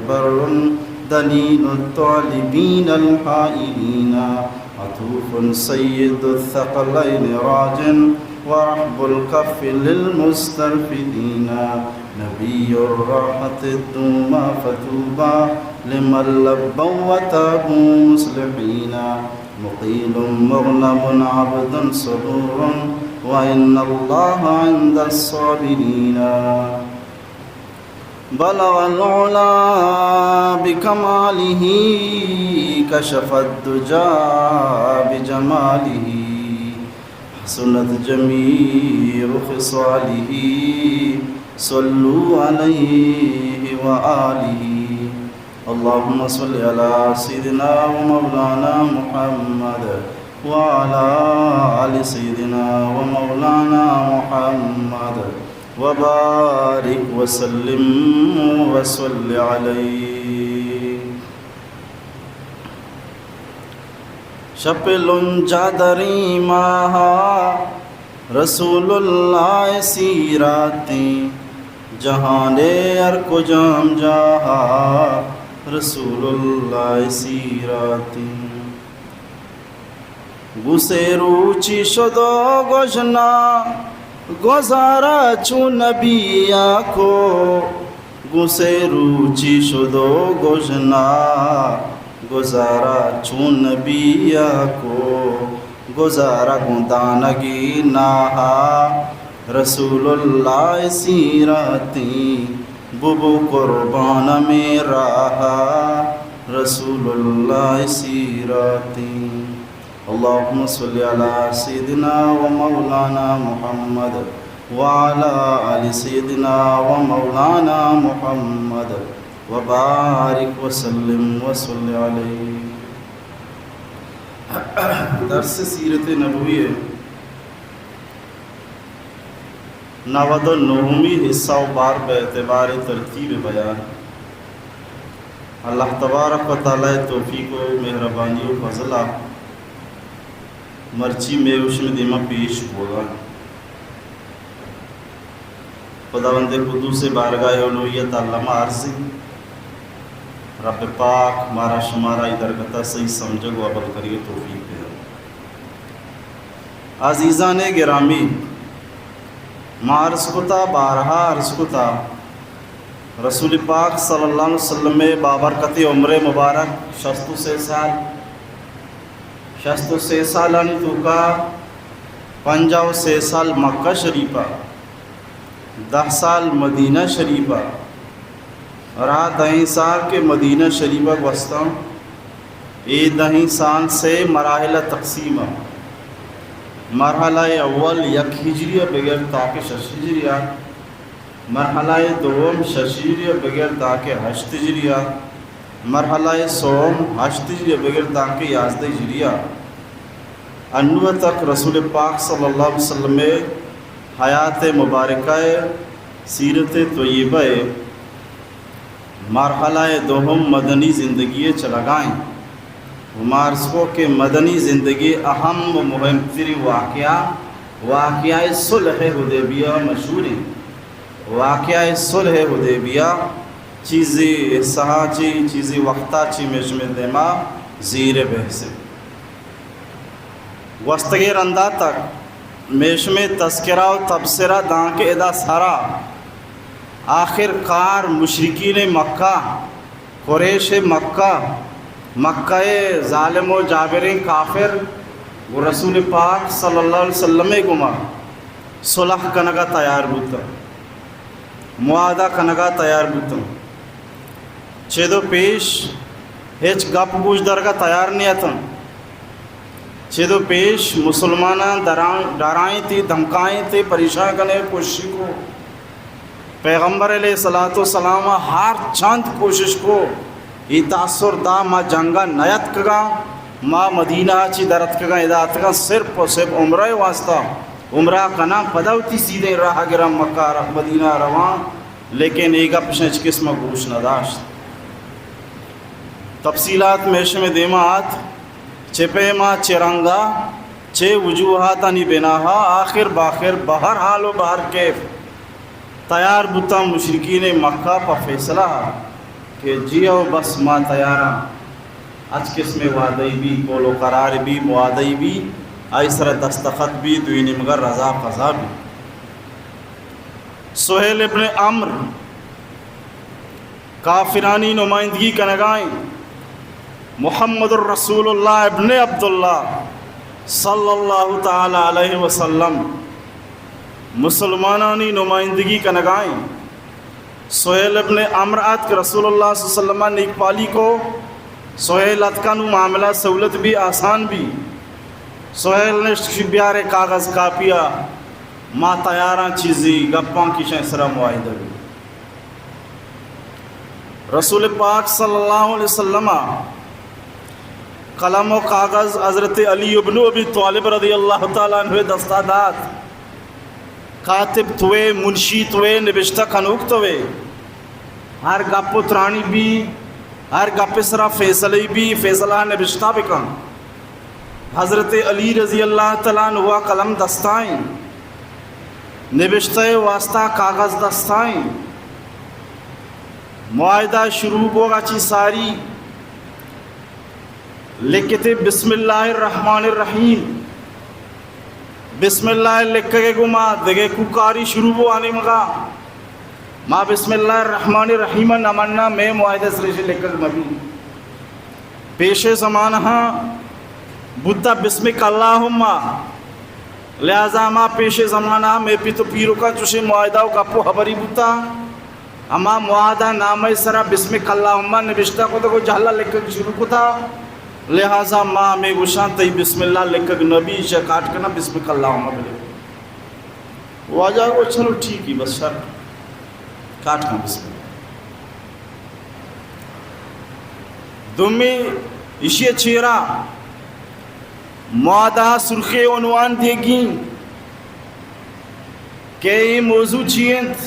بر دليل الطالبين الحائرين، عطوف سيد الثقلين راج ورحب الكف للمسترفدين، نبي الراحة الدوم فطوبى لمن لبوا وتابوا مصلحين، مقيل مغنم عبد سرور وإن الله عند الصابرين. بلغ العلا بكماله، كشف الدجى بجماله، حسنت جميع خصاله، صلوا عليه وآله. اللهم صل على سيدنا ومولانا محمد وعلى آل سيدنا ومولانا محمد وبارك وسلم وصل عليه. شپ لنجا دریں ماہا رسول اللہ سیراتیں، جہان ہر کجام جاہا رسول اللہ سیراتیں۔ گوں سے روچی شد و گژنا، گزارا چون نبیا کو۔ گوں سے روچی شد و گژنا، گزارا چون نبیا کو۔ گزارا گوں دانگی ناہا، رسول اللہ سیراتیں۔ ببو قربان ہمے راہا، رسول اللہ سیراتیں۔ اللهم صل على سيدنا ومولانا محمد وعلى آل سيدنا ومولانا محمد وبارك وسلم وصل عليه. درس سیرت نبوی نود و نہمی حصہ و بار بہ اعتبار ترتیب بیان، اللہ تبارک و تعالی توفیق و مہربانی و فضل ء مرچی مئے و شمئے دیما پیش بوگا انت۔ خداوند قدوس بارگاہ الوہیت ء لمہ عرض انت، رب پاک مارا شمارا ای درگت ء صحیح سمجھگ و عمل کنگ ء توفیق بدنت۔ عزیزان گرامی، ما عرض کتا، بارہا عرض کتا، رسول پاک صلی اللہ علیہ وسلم ء بابرکت عمر مبارک شست و سے سال، شست و سے سالانی توکا پنجاہ و سے سال مکہ شریفہ، دہ سال مدینہ شریفہ، را دہیں سال کہ مدینہ شریفہ گوستاں، اے دہیں سال سے مراحل تقسیم ء۔ مرحلہ اول یک ہجری ء بگر تاکہ شش ہجری ء، مرحلہ دوم شش ہجری ء بگر تاکہ ہشت ہجری ء، مرحلہ سوم ہشت ہجری ء بگر تاکہ یازدہ ہجری ء۔ انو تک رسول پاک صلی اللہ علیہ وسلم ء حیات مبارکہ ء سیرت طیبہ ء مرحلہ دوم مدنی زندگی ء چلگا انت۔ و ما عرض کو کہ مدنی زندگی اہم و مہم ترین واقعہ، واقعہ صلح حدیبیہ مشہور انت۔ واقعہ صلح حدیبیہ چیزی حصہ چی، چیزی وقتا چی مئے شمئے دیما زیر بحث انت۔ گوستگیں رندا تک مئے شمئے تذکرہ و تبصرہ دانکہ ادا سرا آخر کار مشرکین مکہ، قریش مکہ، مکہ ظالم و جابرین کافر گوں رسول پاک صلی اللہ علیہ وسلم گوما صلح کنگا تیار بوتن، معاہدہ کنگا تیار بوتن۔ چد و پیش ہچ گپ گوش درگا تیار نیتن۔ چد و پیش مسلماناں دران-، ڈرائیں تی، دھمکائیں تی، پریشان کنے کوشش کو۔ پیغمبر علیہ الصلوۃ والسلام ہر چند کوشش کو، ای تاثر دا ما جنگا نیتکگاں، ما مدینہ چی درتکگاں، ادا اتکگاں صرف و صرف عمرہ واسطہ، عمرہ کناں پدا وتی سیدھیں راہ گراں مکہ ر-، مدینہ رواں۔ لیکن اے گپ اشاں ہچ کس ما گوش نہ داشت۔ تفصیلات مئے شمئے دیما آت، چہ پیما، چہ رنگا، چہ وجوہاتانی بناہا، آخر باخر بہر حال و بہر کیف تیار بوتاں مشرکین مکہ پہ فیصلہ۔ کہ جی او بس ما تیاراں، ہچ قسمیں وعدہ بی، قول و قرار بی، معاہدہ بی، آئی سرا دستخط بی، دوی نیمگا رضا قضا بی۔ سہیل ابن عمرو کافرانی نمائندگی کنگائیں، محمد الرسول اللہ ابن عبداللہ صلی اللہ تعالی علیہ وسلم مسلمانانی نمائندگی کنگائیں۔ سہیل ابن عمرو اتک، رسول اللہ صلی اللہ علیہ وسلم نیک پالی کو۔ سہیل اتکا نو معاملہ سہولت بی، آسان بی۔ سہیل نشت، شی بیارے کاغذ کاپیا، ما تیاراں، چیزی گپاں کشاں، سرا معاہدہ بی۔ رسول پاک صلی اللہ علیہ وسلم قلم و کاغذ حضرت علی ابن ابی طالب رضی اللہ تعالی عنہ دستا دات۔ کاتب توئے، منشی توئے، نبشتہ کنوک توئے۔ ہر گپ و ترانی بی، ہر گپ سرا فیصلہ بی، فیصلہ نبشتہ بکن۔ حضرت علی رضی اللہ تعالی عنہ قلم دستائیں، نبشتہ واسطہ کاغذ دستائیں۔ معاہدہ شروع بوگا چی ساری لکھتے، بسم اللہ الرحمن الرحیم۔ بسم اللہ لکھگے گو ما دگہ کوکاری شروع بو آنی مگا۔ ما بسم اللہ الرحمن الرحیم نہ مننا، مئے معاہدہ سریش لکھگ مبی۔ پیش زمانہ بوتا بسمک اللہم، لہذا ما پیش زمانہ مئے پت و پیرکا چوشیں معاہدہ و گپ و حبری بوتا۔ ہما معاہدہ نامہ سرا بسمک اللہم نبشتہ کتگ و جہلا لکھگ شروع کتا، لہذا ما ہمے گوشاں تئی بسم اللہ لکھگ نبی، ایشا کاٹ کنا بسمک اللہم بلے۔ واجہ گو چلو ٹھیک ہی، بس شر، کاٹ کن بسم اللہ۔ دومی ایشی چیرا معاہدہ سرخی عنوان دیگی کہ اے موضوع چی انت؟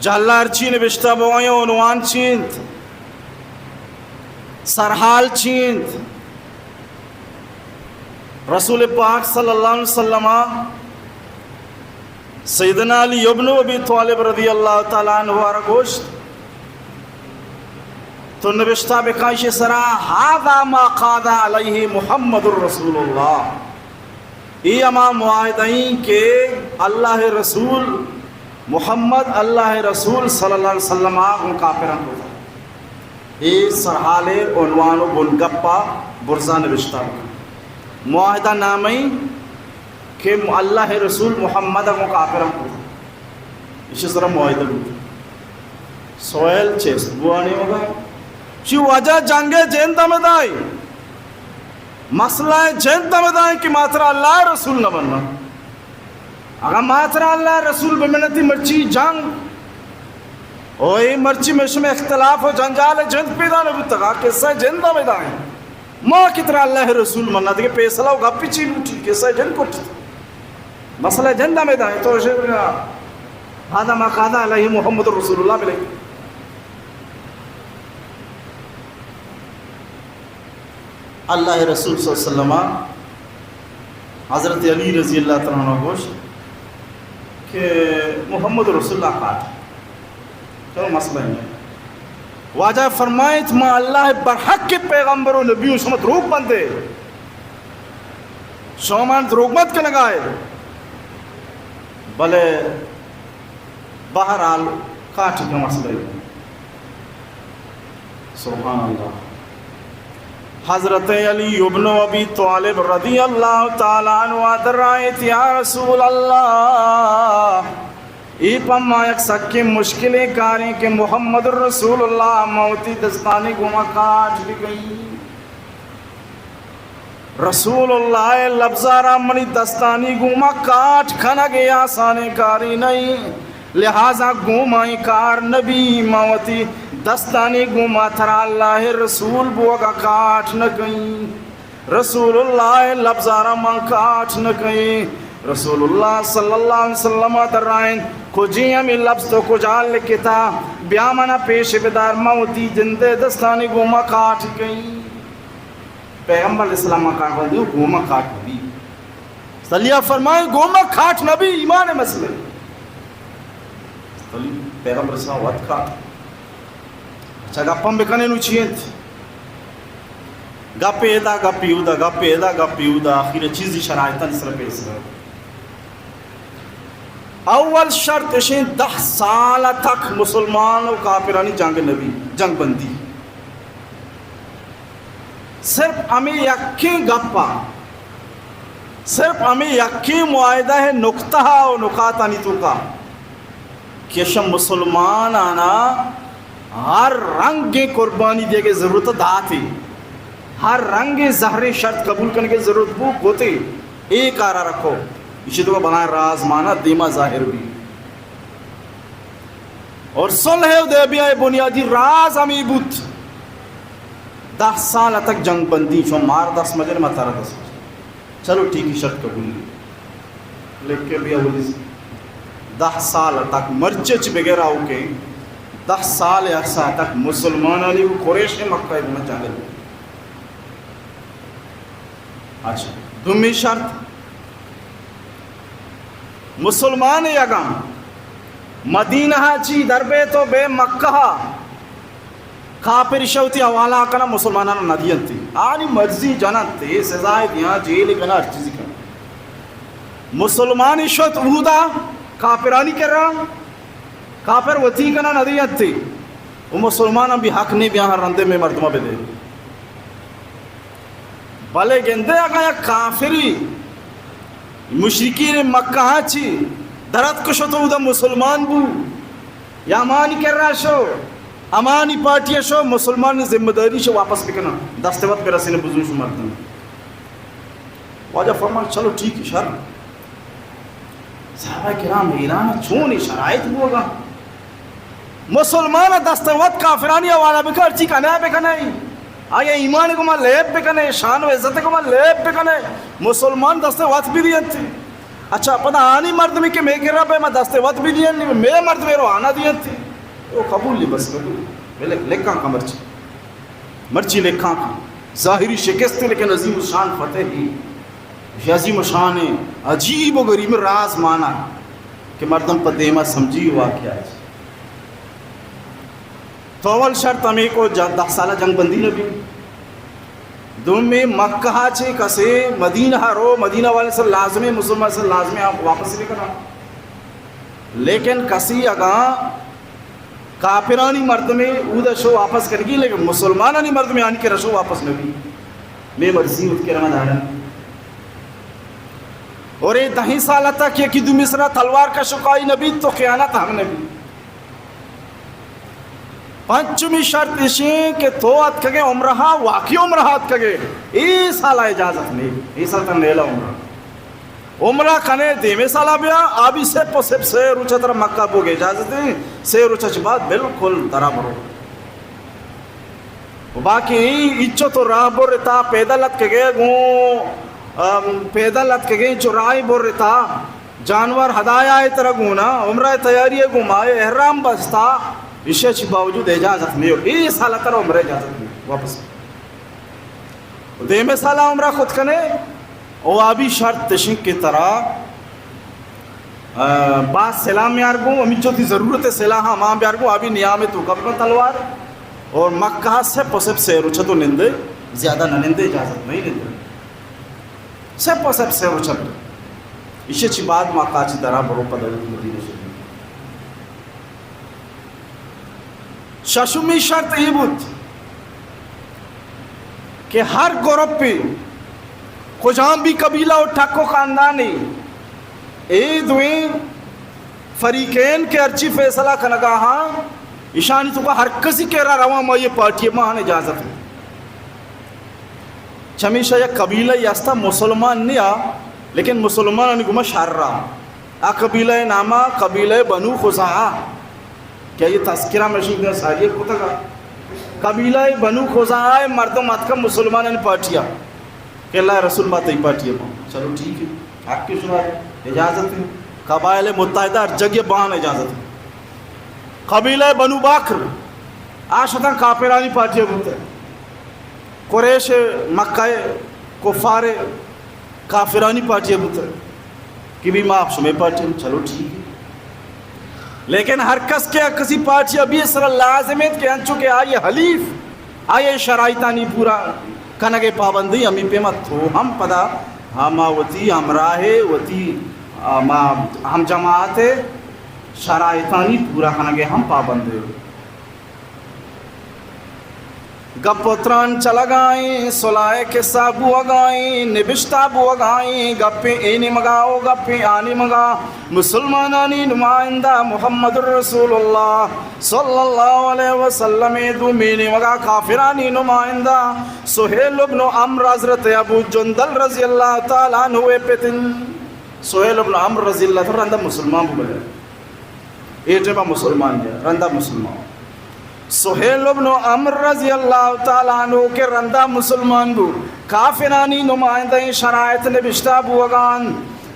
جہلا ہرچی نبشتہ بوائیں عنوان چی انت؟ سرحال چی انت؟ رسول پاک صلی اللہ علیہ وسلم سیدنا علی ابن ابی طالب رضی اللہ تعالی عنہ را گوشت، تو نبشتہ بکن ایشی سرا، ھذا ما قاد علیہ محمد رسول اللہ، اے ھما معاہدہ ایں کہ اللہ رسول محمد، اللہ رسول صلی اللہ علیہ وسلم ءَ گوں کافراں کتگ۔ اے سرحال ءِ عنوان ءُ بنگپ ءَ برزا نبشتہ بکن۔ معاہدہ نامہ ایں کہ اللہ رسول محمد ءَ گوں کافراں کتگ۔ ایشی سرا معاہدہ بوت۔ سہیل چست بوانی ہوگا۔ چی وجہ جنگ ءِ جند ھمدا ایں۔ مسئلہ ءِ جند ھمدا ایں کہ ما ترا اللہ ءِ رسول نہ مناں۔ اگاں ما ترا اللہ ءِ رسول بہ منتیں، مرچی جنگ ءُ اے مرچی مئے شمئے اختلاف ءُ جنجال ءِ جند پیدا نہ بوتگ۔ آ قصہ ءِ جند ھمدا ایں۔ ما کہ ترا اللہ ءِ رسول مناں، دگہ فیصلہ ءُ گپ چی لوٹی؟ قصہ ءِ جند کٹت۔ مسئلہ ءِ جند ھمدا ایں۔ تو شر ھذا ما قاد علیہ محمد رسول اللہ بلے۔ اللہ ءِ رسول صلی اللہ علیہ وسلم ءَ حضرت علی رضی اللہ تعالی عنہ گوشت کہ محمد رسول اللہ کاٹ، چلو مسئلہ نہ ایں۔ واجہ فرمائیت، ما اللہ ءِ برحق پیغمبر ءُ نبی اوں، شما دروگ بندے، شما من دروگ بند کنگا ئے، بلے بہرحال کاٹ کہ مسئلہ نہ ایں۔ سبحان اللہ۔ حضرت علی ابن ابی طالب رضی اللہ تعالی عنہ درائیت، یا رسول اللہ، اے پہ ما یک سکیں مشکلیں کاریں کہ محمد رسول اللہ ما وتی دستانی گوما کاٹ بکئیں۔ رسول اللہ ءِ لبزاں را منی دستانی گوما کاٹ کنگ اے آسانیں کارے نہ ایں، لہذا گوما اے کار نہ بی، ما وتی دستانی گوما ترا اللہ ءِ رسول بوگ ءَ کاٹ نہ کئیں۔ رسول اللہ ءِ لبزاں را من کاٹ نہ کئیں۔ رسول اللہ صلی اللہ علیہ وسلم ءَ درائینت، کجیں ھمے لبز تو کجا لکھتا؟ بیا من ءَ پیش بدار، من وتی جند ءِ دستانی گوما کاٹ کئیں۔ پیغمبر علیہ السلام ءَ کاٹ نہ بی، گوما کاٹ نہ بی۔ صلی اللہ فرمائے، گوما کاٹ نہ بی، ایمان ءِ مسئلہ۔ صلی پیغمبر علیہ السلام وت کاٹ۔ اچھا، گپ ہم بکنیں، نوں چی انت؟ گپے ادا، گپے اودا، گپے ادا، گپے اودا، آخر چیزی شرائطانی سر پیسر۔ اول شرط اشیں، دہ سال تک مسلمان و کافرانی جنگ نبی، جنگ بندی۔ صرف ہمے یکیں گپ ء، صرف ہمے یکیں معاہدہ ء نقطہ ء و نکاتانی توکا کہ شہ مسلمانانا ہر رنگیں قربانی دیگے ضرورت داتے، ہر رنگیں زہریں شرط قبول کنگے ضرورت بو، کتے، اے کارا رکھو۔ ایشی توکا بلائیں راز مانا دیما ظاہر بی۔ اور صلح حدیبیہ ء بنیادی راز ہمے بوت، دہ سال تک جنگ بندی، شما مار دست مجن، ما ترا دست مجن۔ چلو ٹھیک ہے، شرط قبول ہے۔ لیکن بیا ولی دہ سال تک مرچی چہ بغیر آؤکیں، دہ سال عرصہ تک مسلمانانی و قریش مکہ ء گوما جنگ۔ اچھا، دومی شرط، مسلمان اگاں مدینہ ء چی در بیت و بے مکہ ء، کافر شہ وتی حوالہ کناں، مسلماناں نہ دینت۔ آنی مرضی جننت، اے سزائے دیاں، جیل کناں، ہر چیزی کناں۔ مسلمانی شت اودا کافرانی کرا، کافر وتی کناں نہ دینت۔ و مسلماناں بھی حق نہیں بیاں ہر رندے میں مردمہ بدے۔ بلے گندے اگاں یک کافری مشرکین مکہ ء چی درت کشت و اودا مسلمان بو، یا ہمانی کرا شو، ہمانی پارٹی ء شو، مسلمان ذمہ داری شو واپس بکناں، دست وت برسین بزوش مردم۔ واجہ فرمان، چلو ٹھیک ہے، شر۔ صحابہ کرام حیران، چون اے شرائط بوگا؟ مسلمان دست وت کافرانی حوالہ بکن، ہرچی کنے بکنے، آیا ایمان گما لیب بکنے، شان و عزت گما لیب بکنے، مسلمان دست وت بدینت۔ اچھا، پدا آنی مردمی کہ میں کرا بے، میں دست وت بدین، میں مردمی رو آنا دینت۔ او قبول نہیں، بس قبول۔ بلے لکھاں کا مرچی، مرچی لکھاں کا۔ ظاہری شکست، لیکن عظیم الشان فتح ہی۔ عظیم الشان، عجیب و غریب راز مانا کہ مردم پہ دیما سمجھی واقعہ ہے۔ تو اول شرط ہمیں کو ج-، دہ سالہ جنگ بندی نہ بی۔ دومی، مکہ چے کسے مدینہ رو، مدینہ والے سر لازمی، مسلمان سر لازمی آپ واپس نہیں کرنا۔ لیکن کسی اگاں کافرانی مردمے اود شو واپس کنگی، لیکن مسلمانانی مردمے آنی کرا شو واپس نہ بی۔ میں مرضی ات کرا دارن۔ اور اے دہیں سال تک یکی دومی سرا تلوار کش و کائی نہ بیت تو خیانت ہم نہ بیت۔ پنچمی شرط اشیں کہ تو اتکگے عمرہ، واقعی عمرہ اتکگے، اے سال اجازت نہیں، اے سال تن نیلا عمرہ۔ عمرہ کنے دیمے سالا بیا، آ بھی سپ و سپ سے روچ ترا مکہ بوگ اجازت ہے، سے روچ چ بعد بالکل ترا برو۔ و باقی اچو تو راہ برتا، پیدل اتکگے گوں، ام، پیدل اتکگے چو راہ برتا، جانور ہدایا ہے ترا گونا، عمرہ تیاری ہے گوں ما احرام بستا، ایشی چی باوجود اجازت نہیں ہو، اے سال ترا عمرہ اجازت نہیں، واپس۔ و دیمے سالا عمرہ خود کنے، او آ بھی شرط تشن کہ ترا، آ، باز سلاح میار گوں، ہمینچو تی ضرورت سلاح ہم بیار گوں، آ بھی نیام تو کب تلوار، اور مکہ سپ و سپ سے روچ تو نندے، زیادہ نہ نندے، اجازت نہیں نندے۔ سپ و سپ سے روچ۔ ایشی چی بعد مکہ چی درا برو پدا مدینہ شریف۔ ششمی شرط اے بوت کہ ہر گروپے، کجام بھی قبیلہ و ٹک و خاندانے، اے دوئیں فریقین کہ ہرچی فیصلہ کنگا ہاں، ایشانی توکا ہر کسی کہ را رواں ما یہ پارٹی ما ہن اجازت ہے۔ چمیشا یک قبیلہ ہستا مسلمان نیا، لیکن مسلمانانی گما شر را۔ آ قبیلہ ناما قبیلہ بنو خزاعہ۔ کہ آئی تذکرہ مشین دے ساری کتگا۔ قبیلہ بنو خزاعہ مردم اتکا مسلمانانی پارٹیا کہ اللہ رسول ما تئی پارٹی ما۔ چلو ٹھیک ہے، حق شما اجازت ہے۔ قبائل متحدہ ہر جگہ بان اجازت ہے۔ قبیلہ بنو بکر آ شتاں کافرانی پارٹیا بوتہ۔ قریش مکہ کفار کافرانی پارٹیا بوتہ کہ بھی ما شمے پارٹی ہم۔ چلو ٹھیک ہے۔ لیکن ہر کس کہ کسی پارٹی ابھی سر لازم ہے کہ انچو کہ آئی حلیف، آئی شرائطانی پورا کنگے پابندی، ہمیں پیما تو ہم پدا ہما وتی ہمراہ، وتی ہما ہم جماعت شرائطانی پورا کنگے ہم پابند ہے۔ گپ و تران چلگائیں، صلح قصہ بوگائیں، نبشتہ بوگائیں، گپیں اے نیمگا و گپیں آ نیمگا۔ مسلمانانی نمائندہ محمد رسول اللہ صلی اللہ علیہ وسلم، دومی نیمگا کافرانی نمائندہ سہیل ابن عمرو حضرت ابو جندل رضی اللہ تعالی عنہ پتن۔ سہیل ابن عمرو رضی اللہ تعالی عنہ رندا مسلمان بو بلے۔ اے ٹائما مسلمان بیا، رندا مسلمان۔ سہیل ابن عمرو رضی اللہ تعالی عنہ کہ رندا مسلمان بو، کافرانی نمائندہ شرائط نبشتہ بوگان،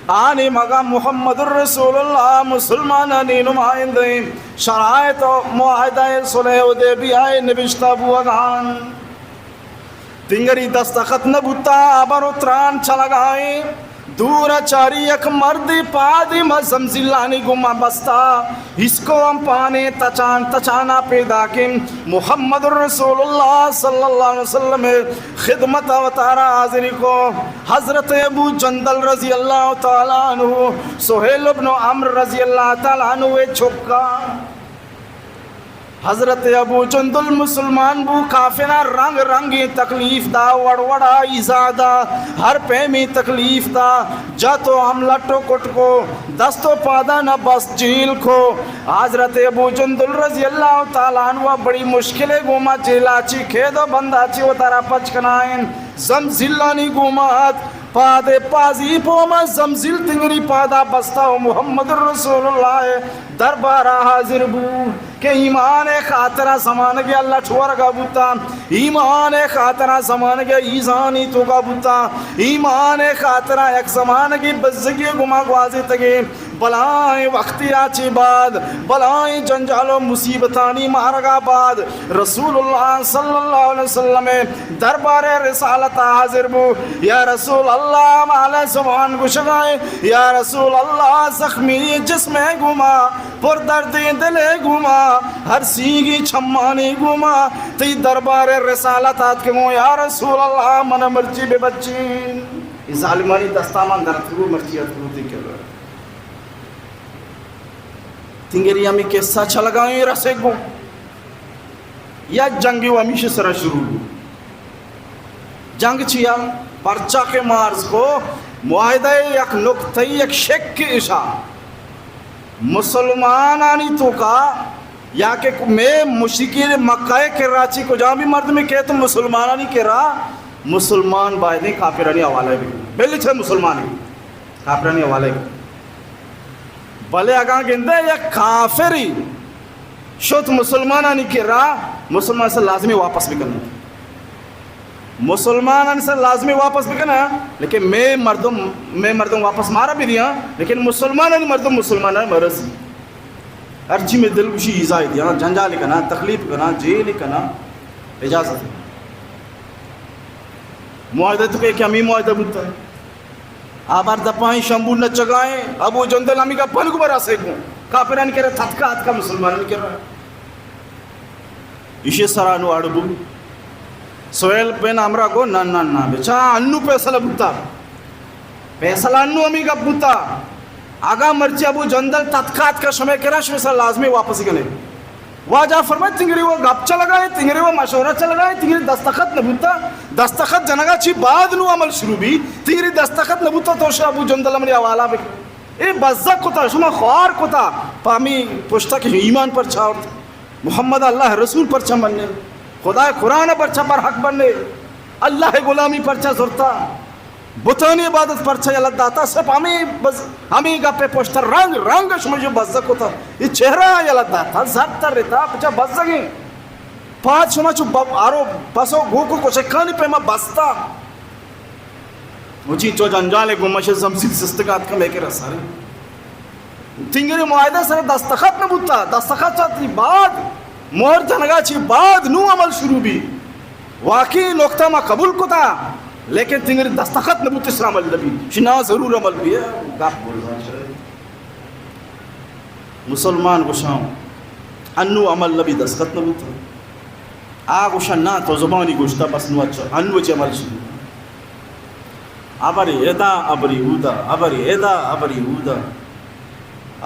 آنی مگا محمد رسول اللہ مسلمانانی نمائندہ شرائط و معاہدہ صلح حدیبیہ نبشتہ بوگان۔ تنگری دستخط نہ بوتا، ہبر و تران چلگائیں۔ دور چاری یک مردے پادے ما زمزیلانی گوما بستا، ہسکو ہم پانے تچان تچانا پیداکیں۔ محمد رسول اللہ صلی اللہ علیہ وسلم خدمت وتارا حاضری کو۔ حضرت ابو جندل رضی اللہ تعالی عنہ، سہیل ابن عمرو رضی اللہ تعالی عنہ چکا۔ حضرت ابو جندل مسلمان بو، کافراں رنگ رنگیں تکلیف دا، وڑ وڑا ایزا دا، ہر پیمیں تکلیف دا، جت و ہم لٹ و کٹ کو، دست و پادا نہ بست، جیل کو۔ حضرت ابو جندل رضی اللہ تعالی عنہ بڑی مشکلے گوما جیلا چی کید و بندا چی وتارا پچ کنائیں۔ زمزیلانی گوما ات، پادے پازی پوما زمزیل تنگری پادا بستا و محمد رسول اللہ دربارا حاضر بو۔ کہ ایمان ءِ خاطرا زمانگے ءَ لٹ ورگا بوتا، ایمان ءِ خاطرا زمانگے ءَ ایزانی توکا بوتا، ایمان ءِ خاطرا یک زمانگے بزگی ءِ گما گوازینتگیں۔ بلائیں وقتے ءَ چہ بعد، بلائیں جنجال و مصیبتانی مارگا بعد، رسول اللہ صلی اللہ علیہ وسلم ءِ دربار ءِ رسالت ءَ حاضر بو۔ یا رسول اللہ، مال زبان گشگائیں، یا رسول اللہ، زخمی جسم ءِ گما، پر دردیں دل ءِ گوما، ہر سیگی چمانی گوما، تئی دربار ءِ رسالت آتکگوں، یا رسول اللہ، من مرچی بہ بچین۔ اے ظالمانی دستا من در اتکگوں، مرچی اتکگوں تئی کرا۔ تنگری ہمے قصہ چلگائیں رسے گوں۔ یک جنگے و ہمیشی سرا شروع بو۔ جنگ چیا؟ پرچا کہ ما عرض کو، معاہدہ ءِ یک نقطہ، یک شک اشا مسلمانانی توکا، یا کہ مئے مشرکین مکہ ءِ کرا چی کجام بھی مردمے کئیت مسلمانانی کرا، مسلمان بایدیں کافرانی حوالہ بی۔ بلے چہ مسلمانی کافرانی حوالہ بی۔ بلے اگاں گندے یک کافری شت مسلمانانی کرا، مسلمان سر لازمی واپس بکنن۔ مسلمانانی سر لازمی واپس بکنن، لیکن مئے مردم، مئے مردم واپس مارا بدیاں، لیکن مسلمانانی مردم مسلمانان مرضی۔ ہرچی مئے دل گوشی ایزا دیاں، جنجال کناں، تکلیف کناں، جیل کناں، اجازت۔ معاہدہ تو کہ ہمیں معاہدہ بوتا۔ آ بار دپائیں شمبو نچگائیں، ابو جندل ہمیں کا پلگ برا سے گوں۔ کافران کرا تھتکا، اتکا مسلمانان کرا۔ ایشی سرا نوں اڑ بو۔ سہیل بن عمرو گو، نہ، نہ، نہ، بچا، انو فیصلہ بوتا۔ فیصلہ انو ہمیں گپ بوتا۔ اگاں مرچی ابو جندل تتکا اتکا شمے کرا، شمے سر لازمی واپسی کنے۔ واجہ فرمائے، تنگری وہ گپ چلگائے، تنگری وہ مشورہ چلگائے، تنگری دستخط نہ بوتا۔ دستخط جنگا چی بعد نوں عمل شروع بی، تنگری دستخط نہ بوتا تو شا ابو جندل منی حوالہ بکن۔ اے بزگ کتا، شما خوار کتا، پامی پشتا کہ ایمان پرچا آورت۔ محمد اللہ رسول پرچا مننے، خدا قرآن پرچا برحق بننے، اللہ غلامی پرچا زرتا، بتانی عبادت پرچا یلہ داتا، سب ہمیں بز-، ہمیں گپے پشتا رنگ رنگ شما جو بزگ کتا، یہ چہرہ یلہ داتا، زر ترتا، پچا بزگیں۔ پاد شما چو ب-، آرو بسو گوکو کچکانی پیما بستا۔ و چی چو جنجال گمش زمزیل سستگا اتکا مئے کرا ساری۔ تنگری معاہدہ سر دستخط نہ بوتا، دستخط چاتی بعد، مہر جنگا چی بعد نوں عمل شروع بی۔ واقعی نقطہ ما قبول کتا، لیکن تنگری دستخط نہ بوتی سر عمل نہ بی۔ شنا ضرور عمل بی، گپ بولنا چاہیے۔ مسلمان گوشاں، انو عمل نبی، دستخط نہ بوتا. آ گوشاں، نا، تو زبانی گوشتا، بس نو اچھا، انو چہ عمل شروع. ابری ادا، ابری اودا، ابری ادا، ابری اودا.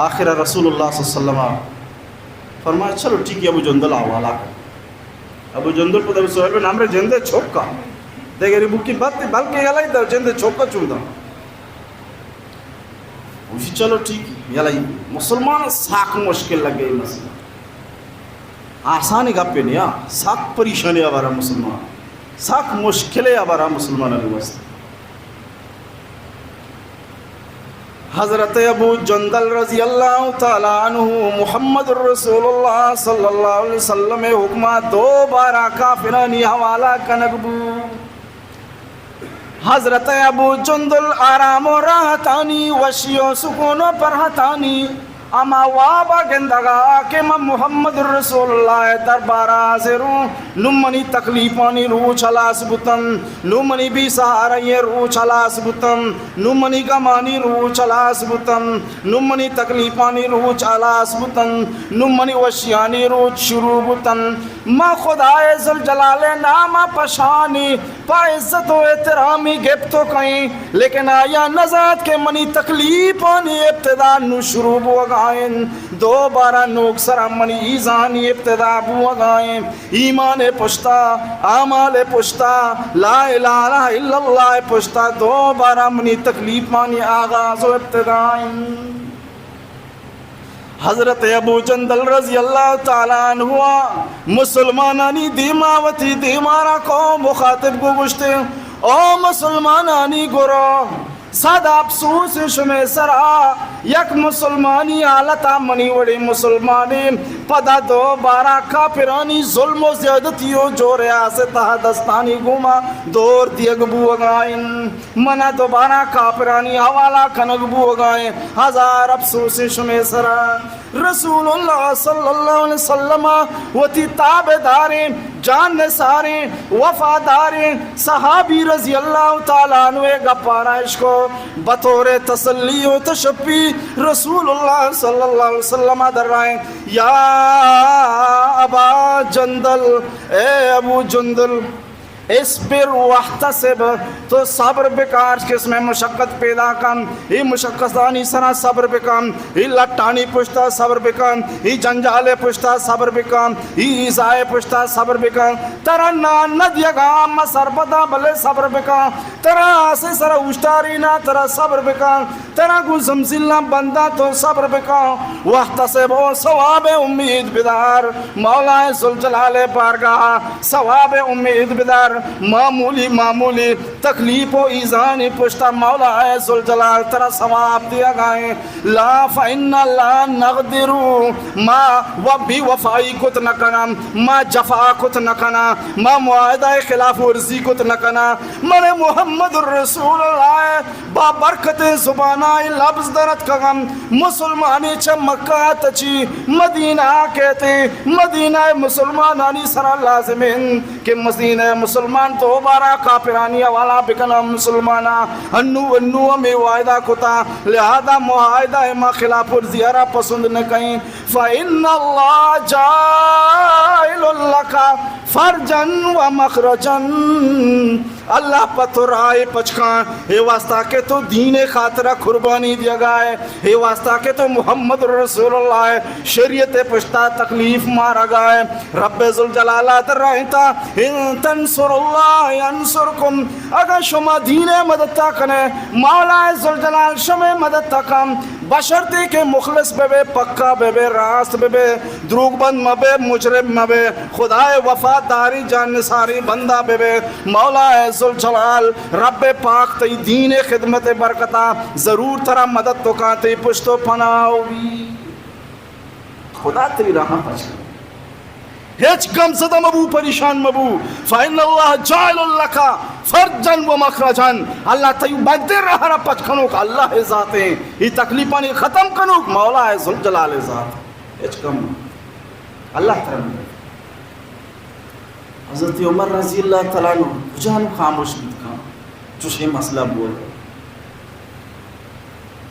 آخر رسول اللہ صلی اللہ علیہ وسلم فرمایا، چلو ٹھیک ہے، ابو جندل حوالہ کن. ابو جندل پدا سہیل بن عمرو جندے چوکا. دگری بکی بات، بلکہ یلا در جندے چوکا چوندا. گوشی، چلو ٹھیک، یلا. مسلمان ساک مشکل لگے مسئلہ. آسانی گپے نیا، ساک پریشانی آوارا مسلمان، ساک مشکل آوارا مسلمان علی واسطے. حضرت ابو جندل رضی اللہ تعالی عنہ محمد رسول اللہ صلی اللہ علیہ وسلم حکمہ دوبارہ کافرانی حوالہ کنگ بو. حضرت ابو جندل آرام و راحتانی، وشی و سکون و پرحتانی، اما وابا گندگا کہ من محمد رسول اللہ دربارا حاضر ہوں، نو منی تکلیفانی روچ ہلاس بوتن، نو منی بی سہارئی روچ ہلاس بوتن، نو منی گمانی روچ ہلاس بوتن، نو منی تکلیفانی روچ ہلاس بوتن، نو منی وشیانی روچ شروع بوتن. ما خدائے ذوالجلال نام پشانی پہ عزت و احترامی گپت و کئیں، لیکن آیا نزانت کہ منی تکلیفانی ابتدا نو شروع بوگا انت، دوبارہ نوک سرا منی ایزانی ابتدا بوگا انت. ایمان پشتا، اعمال پشتا، لا الہ الا اللہ پشتا دوبارہ منی تکلیفانی آغاز و ابتدا انت. حضرت ابو جندل رضی اللہ تعالی عنہ مسلمانانی دیما، وتی دیما را قوم مخاطب کو گوشتے، او مسلمانانی گروہ، صد افسوس شمے سرا، یک مسلمانی حالتا منی وڑیں مسلمانے پدا دوبارہ کافرانی ظلم و زیادتی و جور آسے تہا دستانی گوما دور دیگ بوگا انت. منا دوبارہ کافرانی حوالہ کنگ بوگا انت. ہزار افسوس شمے سرا. رسول اللہ صلی اللہ علیہ وسلم وتی تابعداریں، جان نثاریں، وفاداریں صحابی رضی اللہ تعالی عنہ گپارا اشکو، بطور تسلی و تشفی رسول اللہ صلی اللہ علیہ وسلم درائیں، یا ابا جندل، اے ابو جندل، اصبر واحتسب، تو صبر بکن، ہر قسم مشقت پیدا کن، ای مشقتانی سرا صبر بکن، ای لٹانی پشتا صبر بکن، ای جنجال پشتا صبر بکن، ای ایذائے پشتا صبر بکن. ترا نان نہ دیگا ما سرپدا، بلے صبر بکن. ترا آسے سرا اوشتاری نا، ترا صبر بکن. ترا گوں زمزیلاں بنداں تو صبر بکن، واحتسب، و ثواب امید بدار، مولا ذوالجلال بارگاہ ثواب امید بدار. معمولی معمولی تکلیف و ایذانی پشتا مولا ذوالجلال ترا ثواب دیگا ایں. لا، فإنا لا نغدر، ما و بے وفائی کت نہ کناں، ما جفا کت نہ کناں، ما معاہدہ خلاف ورزی کت نہ کناں. من محمد رسول اللہ با برکتیں زباناں اے لبز در اتکگاں، مسلمانے چہ مکہ تچی مدینہ کیتے، مدینہ مسلمانانی سرا لازم انت کہ مدینہ مسلمان دوبارہ کافرانی حوالہ بکناں. مسلماناں انو، انو ہمے وعدہ کتا، لہذا معاہدہ ما خلاف ورزی را پسند نہ کئیں. فإن اللہ جاعل لک فرجا و مخرجا، اللہ پہ تو راہ پچ کن، اے واسطہ کہ تو دین خاطرا قربانی دیگا ئے، اے واسطہ کہ تو محمد رسول اللہ ئے، شریعت پشتا تکلیف مارگا ئے. رب ذوالجلال درائینتا، ان تنصر اللہ ینصرکم، اگاں شما دین مدد کنے، مولا ذوالجلال شمے مدد کن، بشرطے کہ مخلص ببے، پکا ببے، راست ببے، دروگ بند مبے، مجرم مبے، خدائے وفاداری جان نثاری بندہ ببے، مولا ذوالجلال رب پاک تئی دین خدمت برکتا ضرور ترا مدد تو کاں، تئی پشت و پناہ بی. خدا تئی راہ پچ کن. ہچ غم زدہ مبو، پریشان مبو. فإن اللہ جاعل لک فرجا و مخرجا، اللہ تئی بندے راہ را پچ کنوک اللہ ذات ایں، ای تکلیفانی ختم کنوک مولا ذوالجلال ذات. ہچ غم مبو، اللہ ترا مدد. حضرت عمر رضی اللہ تعالی عنہ کجا نو خاموش بیت کن، چوشیں مسئلہ بول.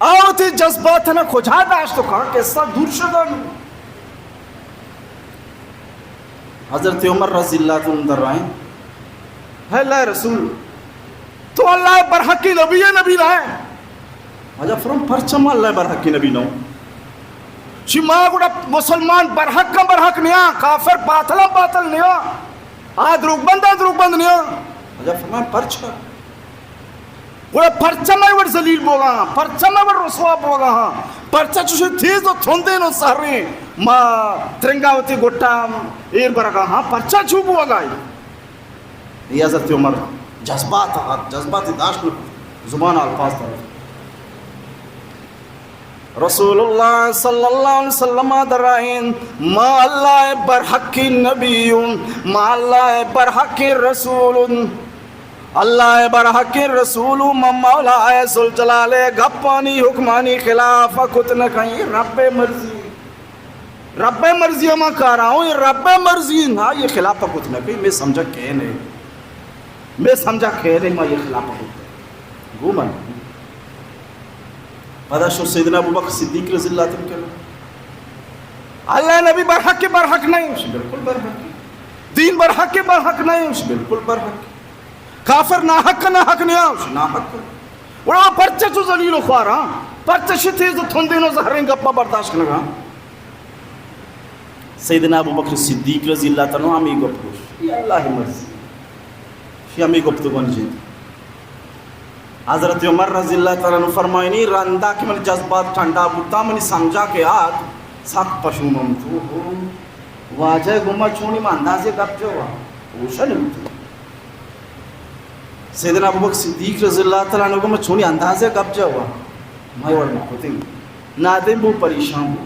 او وتی جذبات نا کجا داشت و کہاں قصہ دور شدن۔ حضرت عمر رضی اللہ تعالی عنہ در آئیں، ہے اللہ رسول، تو اللہ برحقی نبی ہے، نبی نہ ہے؟ واجہ فرمائیں، پرچا ما اللہ برحقی نبی نہ ہوں؟ شی ما گڑا مسلمان برحقاں برحق نیاں، کافر باطلاں باطل نیاں، آ دروگ بنداں دروگ بند نیاں۔ واجہ فرمائیں، پرچا؟ گڑا پرچا مئے وڑ ذلیل بوگا ہاں، پرچا مئے وڑ رسوا بوگا ہاں، پرچا چوشیں تیز و تھندین و سہریں ما ترنگا وتی گٹا ایر برگا ہاں، پرچا چو بوگا اے؟ اے حضرت عمر جذبات آت، جذبات داشت نہ، زبان الفاظ در۔ رسول اللہ صلی اللہ علیہ وسلم درائیں، ما اللہ برحقی نبی ہوں، ما اللہ برحقی رسول ہوں۔ اللہ برحقی رسول ہوں، ما مولا ذوالجلال گپانی حکمانی خلاف کت نہ کہیں۔ رب مرضی، رب مرضی ہما کارا ہوں، اے رب مرضی نا، اے خلاف کت نہ کہیں۔ میں سمجھا کہ نہیں، میں سمجھا کہ نہیں، ما اے خلاف کت گو من۔ پدا شو سیدنا ابوبکر صدیق رضی اللہ تعالی عنہ کرا، اللہ نبی برحق برحق نہیں؟ بالکل برحق۔ دین برحق برحق نہیں؟ بالکل برحق۔ کافر ناحق ناحق نہیں؟ ناحق۔ گڑا پرچا چو ذلیل و خوار ہاں؟ پرچا شی تیز و تھندین و زہریں گپا برداشت کنگا؟ سیدنا ابوبکر صدیق رضی اللہ تعالی عنہ ہمے گپ گوش، اے اللہ مرضی، شی ہمے گپتگانی جند۔ حضرت عمر رضی اللہ تعالی عنہ فرمائنی، رندا کہ من جذبات ٹھنڈا بوتا، منی سمجھا کہ آت، سک پشومم تو ہو، واجہ گما چونی ما اندازے گپ جو ہوا، ہوشا نہ بوتا۔ سیدنا ابوبکر صدیق رضی اللہ تعالی عنہ گما چونی اندازے گپ جو ہوا، ما وڑ نہ کتیں۔ نادم بو، پریشان بو۔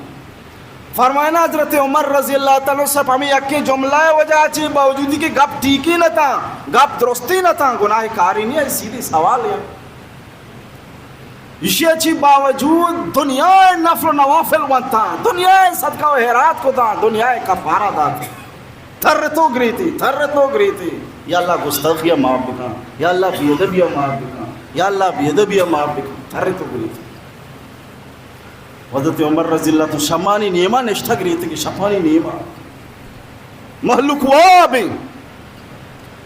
فرمائنا حضرت عمر رضی اللہ تعالی عنہ صرف ہمیں یکیں جملہ ءِ وجہ چی باوجودی کہ گپ ٹھیکیں نہ تاں، گپ درستیں نہ تاں، گناہ کاری نہیں ہے، سیدھی سوال ہے۔ ایشی چی باوجود دنیا ءِ نفل و نوافل ونتاں، دنیا ءِ صدقہ و خیرات کتاں، دنیا ءِ کفارہ دات۔ تھر تو گریتی، تھر تو گریتی، یا اللہ گستاخی ءَ معاف بکن، یا اللہ بے ادبی ءَ معاف بکن، یا اللہ بے ادبی ءَ معاف بکن، تھر تو گریتی۔ حضرت عمر رضی اللہ تو شپانی نیما نشتہ گریتگی، شپانی نیما۔ مہلوک وابیں۔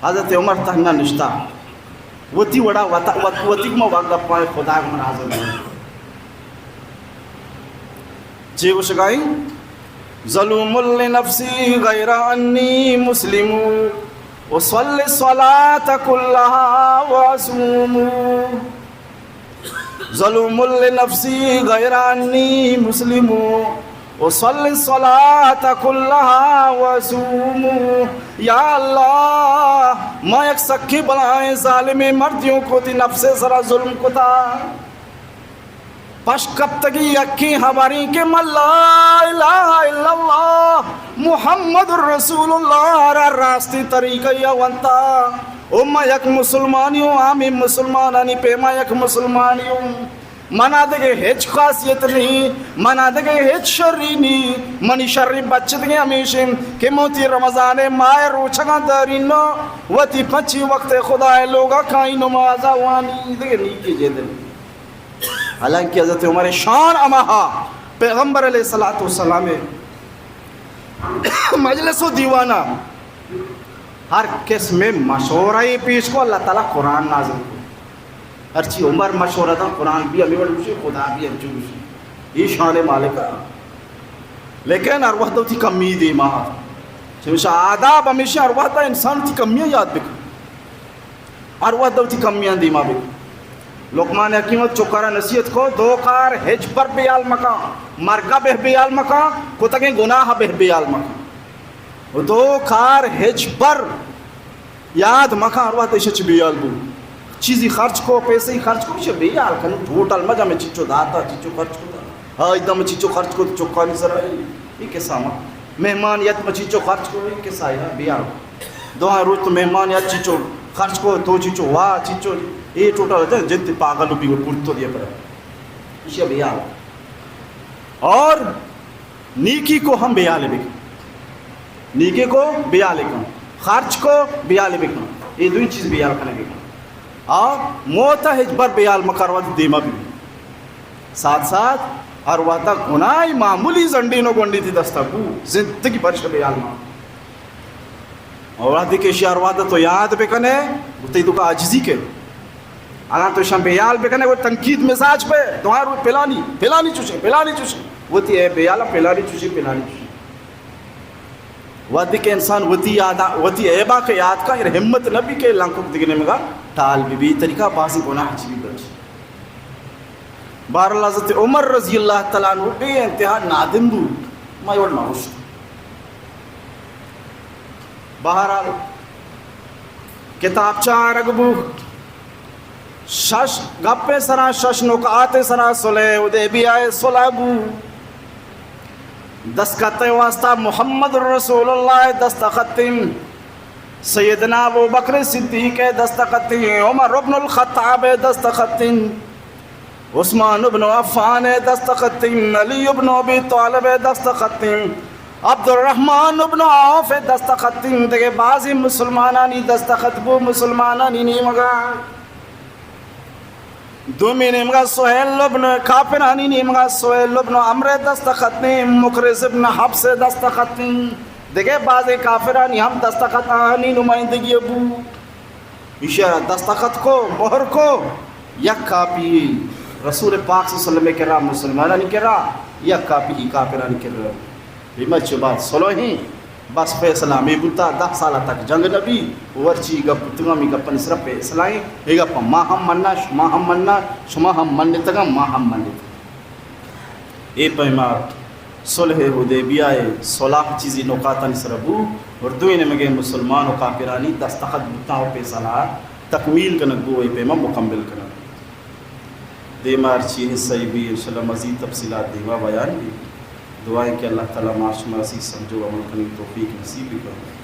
حضرت عمر تہنا نشتہ۔ وتی وڑا وت-، وت-، وتی گما وت گپائیں، خدا گما راضی نہیں۔ چے گوشگائیں؟ ظلوم لنفسی غیر انی مسلم، اصلی الصلاة کلها و اصوم۔ ظلوم لنفسی غیر انی مسلم، اصلی الصلاة کلها و اصوم۔ یا اللہ، ما یک سکیں بلاہیں ظالمیں مردیوں کو وتی نفس ءِ سرا ظلم کتا۔ پش کپتگی یکیں ہبریں کہ من لا الہ الا اللہ محمد رسول اللہ را راستی طریقہ یا ونتا۔ او من یک مسلمانی ہوں، عامی مسلمانانی پیما یک مسلمانی ہوں۔ منا دگہ ہچ خاصیت نہیں، منا دگہ ہچ شری نہیں۔ منی شری بچتگیں ہمیشیں کہ من وتی رمضان ءِ ماہ ءِ روچگاں دارینو، وتی پنچیں وقت خدا ءِ لوگا کائیں، نمازا وانی، دگہ نیکی جند نہیں۔ حالانکہ حضرت عمر ءِ شان ہما ہا، پیغمبر علیہ الصلوۃ والسلام ءِ مجلس و دیوانا ہر قسم مشورہ پیش کو، اللہ تعالی قرآن نازل کو۔ ہرچی عمر مشورہ دا، قرآن بھی ہمیں وڑ گوشی، خدا بھی ہمچو گوشی۔ یہ شان مالک ہے۔ لیکن ہر وقت وتی کمی دیما۔ چمیشا آداب ہمیشہ ہر وقت انسان وتی کمی یاد بکن۔ ہر وہد وتی کمیاں دیما بکن۔ لقمان حکیم وت چکارا نصیحت کو، دو کار ہچبر بیال مکن، مرگا بہ بیال مکن، کتگیں گناہ بہ بیال مکن۔ و دو کار ہچبر یاد مکن، ہر وہد ایشا چہ بیال بو۔ چیزی خرچ کو، پیسے خرچ کو، ایشا بیال کن، ٹوٹل مجا میں چیچو داتا، چیچو خرچ کو۔ ہاں، ادا من چیچو خرچ کو تو چکانی سرا اے، اے قصہ ما۔ مہمان یت من چیچو خرچ کو، اے قصہ اے، ہاں، بیار۔ دوہاں روچ تو مہمان یت چیچو خرچ کو، تو چیچو وا، چیچو، اے ٹوٹل جن، جن تے پاگل بھی وہ پورتو دیا پر۔ ایشی بیار۔ اور نیکی کو ہم بیال بکن۔ نیکی کو بیال کن۔ خرچ کو بیال بکن۔ اے دوئی چیز بیال کنے بکن۔ آ موت ہچبر بیال مکروت دیما بھی۔ ساتھ ساتھ ہر وہدا گناہ معمولی زنڈین و گونڈی تی دستا بو، زندگی بھر شہ بے حال مان۔ اور وہدے کہ اشی ہر وہدا تو یاد بکنے، وتی توکا عاجزی کے۔ اگاں تو اشاں بے حال بکنے، وہ تنقید مزاج پہ، تو ہر پلانی، پلانی چوشے، پلانی چوشے۔ وتی اے بے حالا پلانی چوشے، پلانی چوشے۔ وہدے کہ انسان وتی یادا، وتی عیبا کہ یاد کا، ایر ہمت نہ بی کہ لنکک دگہ نیمگا ٹال بی بی۔ طریقہ بازی گناہ چی بی بچ۔ بہرحال حضرت عمر رضی اللہ تعالی عنہ بے انتہا نادم بو، ما یوڑ نہ گوشت۔ بہرحال کتاب چارگ بو، شش گپے سرا، شش نکاتے سرا صلح حدیبیہ صلح بو۔ دستخط واسطہ محمد رسول اللہ دستخط، سیدنا ابو بکر صدیق دستخط، عمر ابن الخطاب دستخط، عثمان ابن عفان دستخط، علی ابن ابی طالب دستخط، عبدالرحمن ابن عوف دستخط، دگہ بعضی مسلمانانی دستخط بو، مسلمانانی نیمگا۔ دومی نیمگا سہیل ابن، کافرانی نیمگا سہیل ابن عمرو دستخط، مقرز ابن حفص دستخط، دگہ بعضی کافرانی ہم دستخط آہانی نمائندگی بو۔ ایشی ء را دستخط کو، مہر کو، یک کاپی رسول پاک صلی اللہ علیہ وسلم کرا، مسلمانانی کرا، یک کاپی کافرانی کرا۔ اے مرچی بعد صلح ایں، بس فیصلہ ہمے بوتا، دہ سال تک جنگ نہ بی، ورچی گپ بوتگاں، ہمے گپانی سرا فیصلہ ایں۔ اے گپ ما ہم مننا، شما ہم مننا، شما ہم منتگاں، ما ہم منتگاں۔ اے پیما صلح حدیبیہ ء صلح چیزی نکاتانی سرا بو، اور دوئیں نیمگے مسلمان و کافرانی دستخط بوتاں و فیصلہ تکمیل کنگ بو، اے پیما مکمل کنگ۔ دیما ہرچی حصہ بی انشاءاللہ مزید تفصیلات دیما بیان بی۔ دعا ایں کہ اللہ تعالی ما شما سی سمجھو عمل کنگ توفیق نصیب بکنت۔